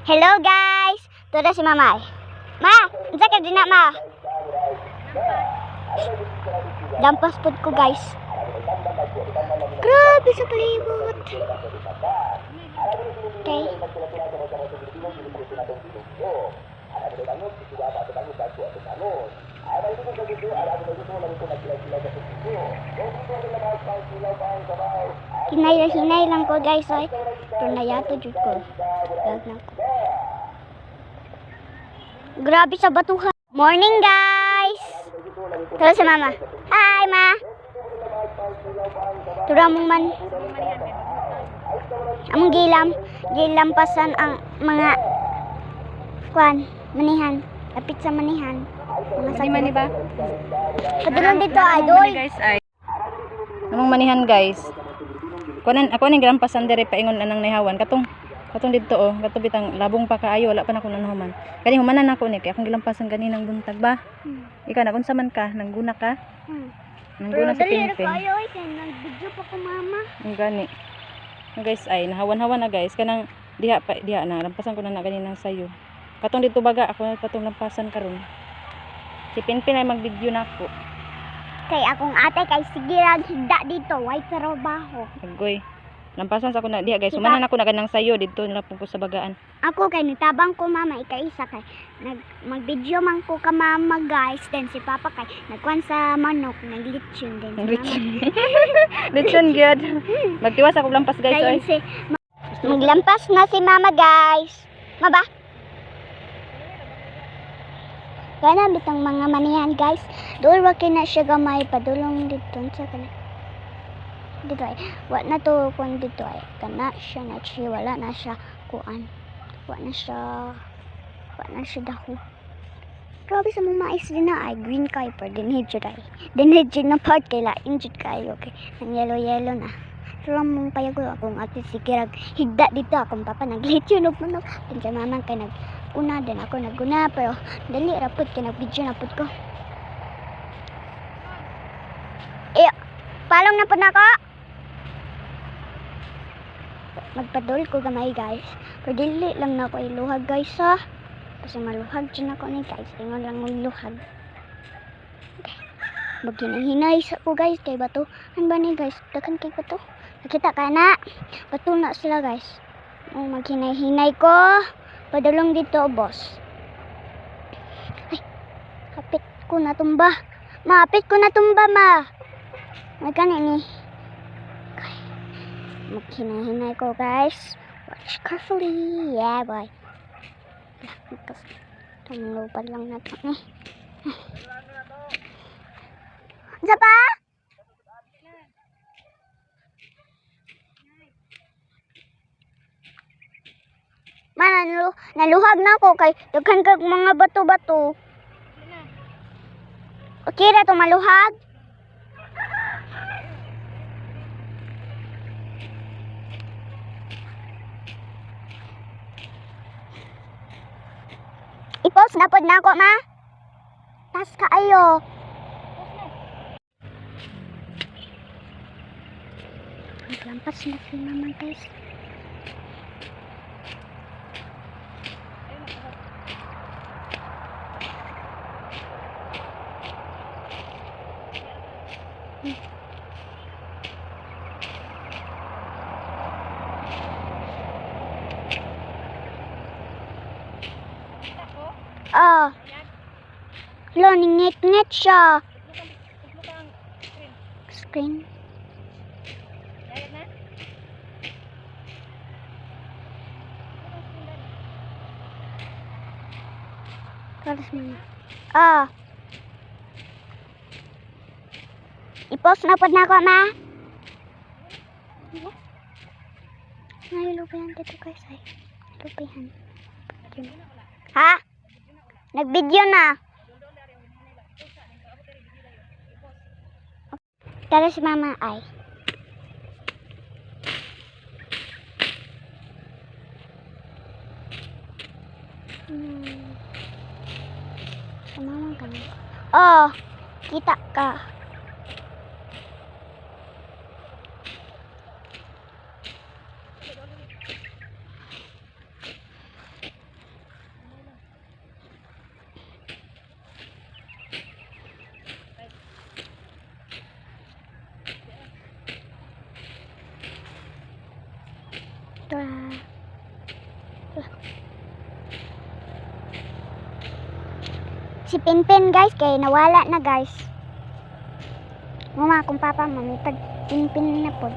Hello guys! Tura si mama eh. Ma! Unsa ka din na, ma? Lampas pod ko, guys. Grabe sa palibot. Okay. Hinay hinay lang ko, guys, ay. Pero nayato jud ko. Wag na ko. Grabe sa batuhan. Morning, guys. Tara si mama. Hi, ma. Tura mong man. Among gilampasan ang mga kwan, manihan. Lapit sa manihan. Mga Mani mani ba? Padulong dito, idol. Guys ay. Among manihan, guys. Kunan ako ning gilampasan diri paingon anang nahawan katong katong didto oh, kato bitang labong pa kaayo, wala pa na ko nahuman. Kani humanan nako ni kay akong gilampasan ganinang buntag ba. Ikaw na unsa man ka, nangguna ka? Pero Nangguna si dali ra Pinpin. kayo ay kay nag-video pa ko, mama. Ang gani. Ang guys ay nahawan-hawan na, guys, kanang diha pa diha na lampasan ko na na ganinang sayo. Katong didto baga ako na patong lampasan karon. Si Pinpin ay mag-video nako. Kay akong ate kay sige ra higda dito, way trabaho. Agoy. Lampasan sa ako na diha, guys. Diba? Humanan ako na ganang sayo didto nilapong ko sa bagaan. Ako kay nitabang ko, mama, ikaisa kay nag mag-video man ko ka mama, guys, then si papa kay nagkuan sa manok, naglitsyon din si mama. Lechon gyud. Magtiwas ako lampas, guys Kay oy. si maglampas na si mama, guys. Maba? Kana bitang mga manihan, guys. Dool wa kay na siya gamay padulong dito sa kana. Dito ay wa na to kun dito ay kana siya na siya wala na siya kuan. Wa na siya wa na siya dako. Grabe sa mga mais din na ay green kay per dinhi jud ay. Dinhi jud na part kay lain jud kayo kay nang yellow yellow na. Pero mong payago akong ate si Kirag higda dito, akong papa naglitsyon og manok. Din kay mama kay naguna din, ako naguna pero dali ra pud kay nag-video na pud ko. Eh, palong na pud nako. Magpadol ko gamay, guys. Pero dili lang na ako iluhag, guys, ha. Kasi maluhag dyan ako ni, guys. Ingon lang og luhag. Okay. Maghinay-hinay sa ko, guys, kay bato. Ano ba ni, guys? Daghan kay bato. Nakita ka na. Bato na sila, guys. Oh, maghinay-hinay ko. Padulong dito, boss. Ay, hapit ko na tumba. Ma, hapit ko na tumba, ma. Magkano ni? Okay. Maghinay-hinay ko, guys. Watch carefully. Yeah, boy. Tumulupad lang na to ni. Isa pa? Ma, naluhag na ako kay daghan kag mga bato-bato. Okay ra to maluhag? I-post na pod na ako, ma. Tas kaayo. Naglampas na si mama, guys. Ah. Lo, ningit-ngit siya. Screen. Tapos mama. Ah. I-post na pod na ako, ma. Ay, lupayan dito, guys. Ay, lupayan. Ha? Nag-video na. Tara si mama ay. Sa mama ka na. Oh, kita ka. Si Pinpin guys, kay nawala na guys. Mama, akong papa, mamitag Pinpin na po.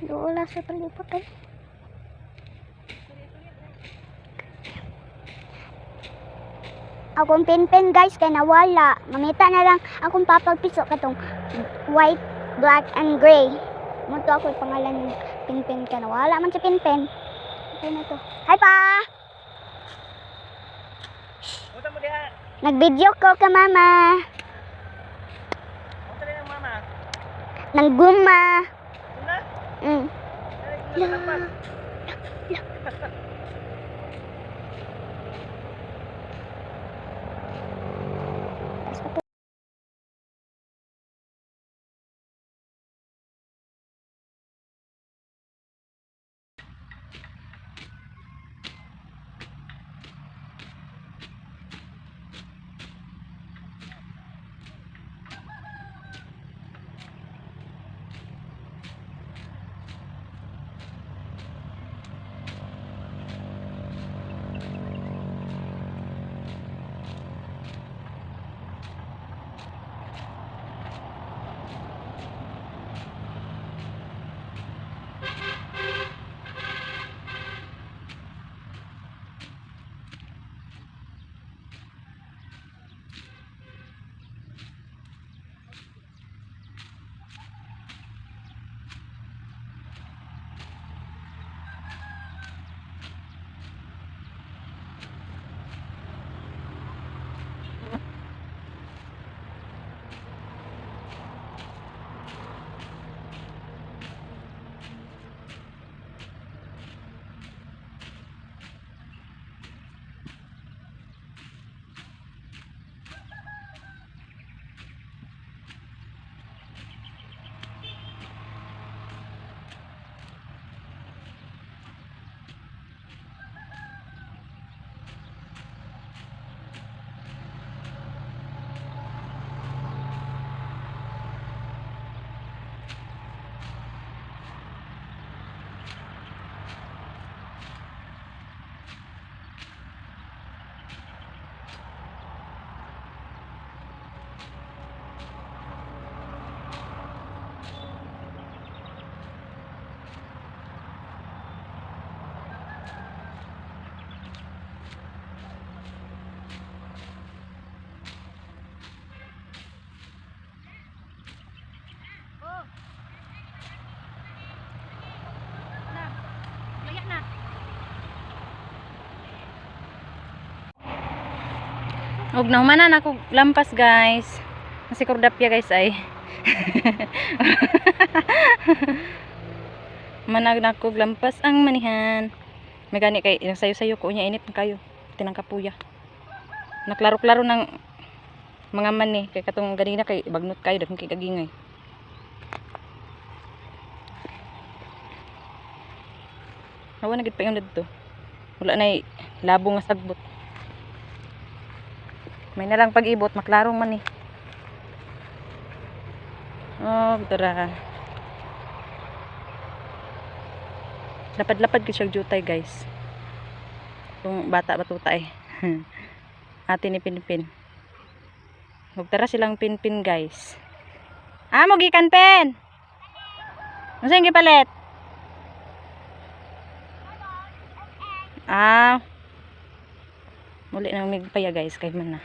Doon sa palipot eh. Akong Pinpin guys, kay nawala. Mamita na lang akong papagpiso katong white, black, and gray. Mo to ako pangalan ng Pinpin ka nawala man si Pinpin. Okay na to. Hi pa! Unsa mo diha? Nag-video ko ka mama. Unsa rin ang mama? Nang guma. Una? Mm. Dali ko na lampas. Basta po. Og nahumanan ako lampas guys. Kasi kordapya guys ay. Manag na ko lampas ang manihan. May gani kay sayo-sayo ko niya init na kayo. Tinang kapuya. Naklaro-klaro ng mga mani kay katong ganina kay bagnot kayo daghan kay kagingay. Awa na gid pa yung didto. Wala nay labo nga sagbot. May nalang pag-ibot, maklarong man eh. Oh, tara. Lapad-lapad gid siya jutay, guys. Kung bata batuta eh. Ate ni Pinpin. Huwag tara silang Pinpin, guys. Ah, mo gikan pen. Unsa yung gipalit? Ah. Muli na migpaya guys kay man na.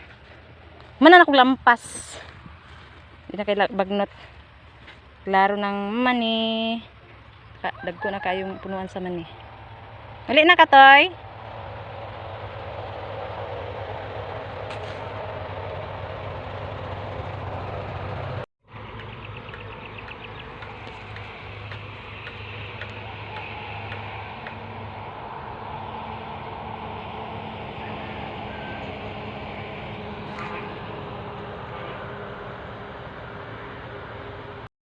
Mana na kong lampas. Hindi na kay bagnot. Klaro ng mani. Ka, dagko na kayong punuan sa mani. Mali na katoy.